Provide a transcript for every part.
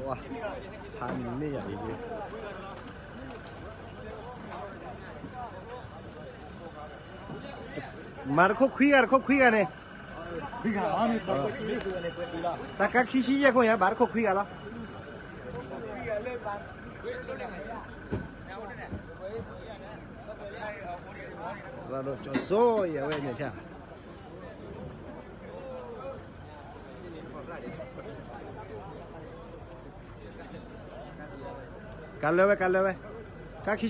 ဖးန့ၢ်ယၤဒ်န့ၣ်, မၤတခိၣ်ခွံဂၤတခိၣ်ခွံဂၤန့ၣ်, တၢ်ကါခံဆံယဲၢ်ခိၣ်ညါ ဘၣ်တခိၣ်ခွံဂၤလီၤ. ရၤဒိၣ်ကၠီၤစိယဲၢ်ဝဲန့ၣ်, ကါလၢဝဲ ကါလၢဝဲ, ကါခံ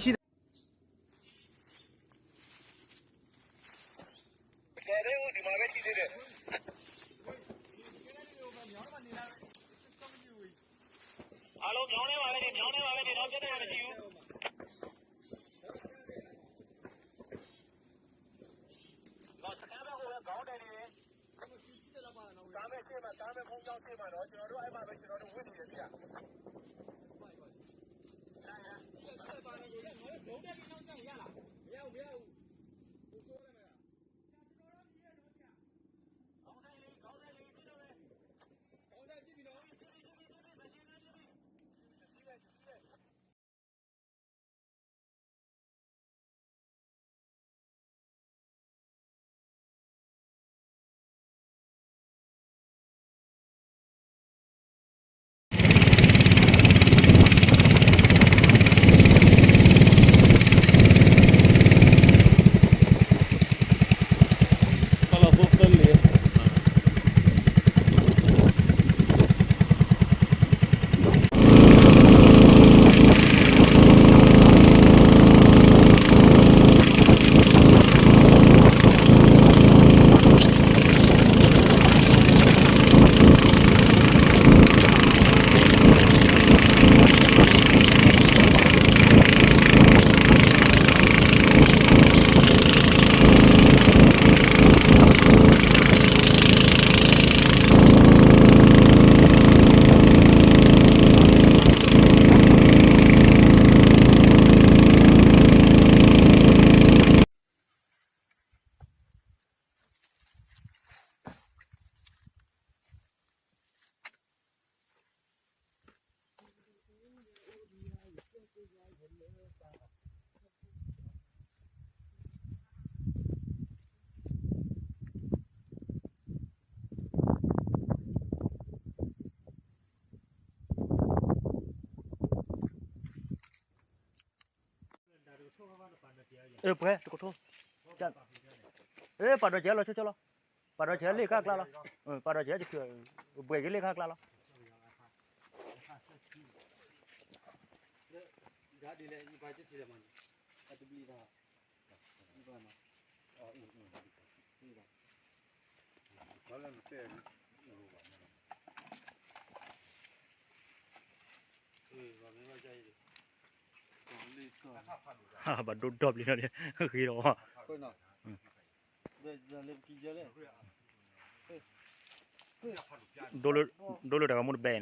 ဆံ ပှဲၤတကထိ, ပာ်ဒီးကဲလီၤဆိဆိလီၤ, ပာ်ဒီးကဲလ့ၣ်ခါကျါလီၤ, ပာ်ဒီးကဲ, ဘှဲးက့ၤလ့ၣ်ခါကျါလီၤ. ဘၣ်ဒိဒီဘျံၤနီၤ, ဂ့ၤဒီး, ဒိလၢတၢ်ဂီၤမူတဘဲနီၤ,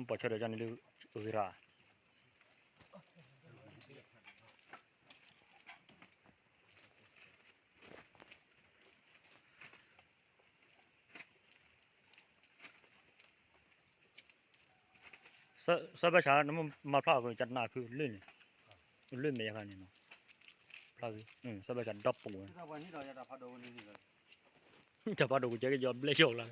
ပှၤဆၢဒီးကန့ၣ်လၢဂ့ၤရၣ်. စီၤဘၣ်ဆၣ် နမ့ၢ်မၤဖျါအီၤ ကနၣ်ဖုလၢန့ၣ်, လၢမဲာ်ယခါန့ၣ်နီၤ, ဖျါဂ့ၤ, စီၤဘၣ်ဆၣ်ဒီပူၤဝဲ, တၢ်ဖးဒိၣ်ကကဲက့ၤယီၤဘျဲၣ်ယီၤလၢ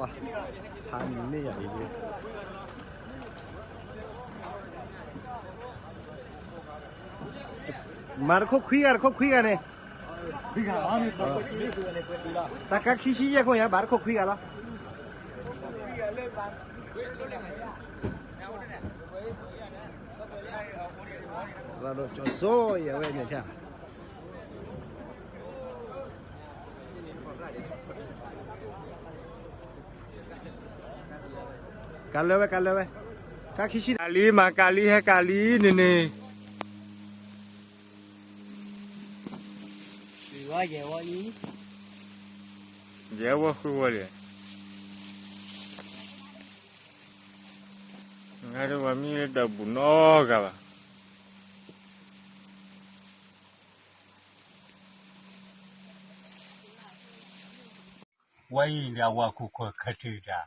ဖးန့ၢ်ယၤအံၤ, မၤတခိၣ်ခွံဂၤတခိၣ်ခွံဂၤန့ၣ်, တၢ်ကါခံဆံယဲၢ်ခိၣ်ညါ ဘၣ်တခိၣ်ခွံဂၤလီၤ. ကၠီၤစိယဲၢ်ဝဲန့ၣ် ကါလၢဝဲ ကါလၢဝဲ, ကါခံဆံ ကးလံ မၤကးလံ ဟဲကးလံန့ၣ်န့ၣ်, ယဲၢ်ဝီဃုဝီလံ, ငါတဝၤမ့ၢ်လၢတၢ်ဘူၣ်နီတဂၤဘၣ်. ဝဲအံၤလၢအဝၤခိၣ်ခီၣ်ခါထံးတၢ်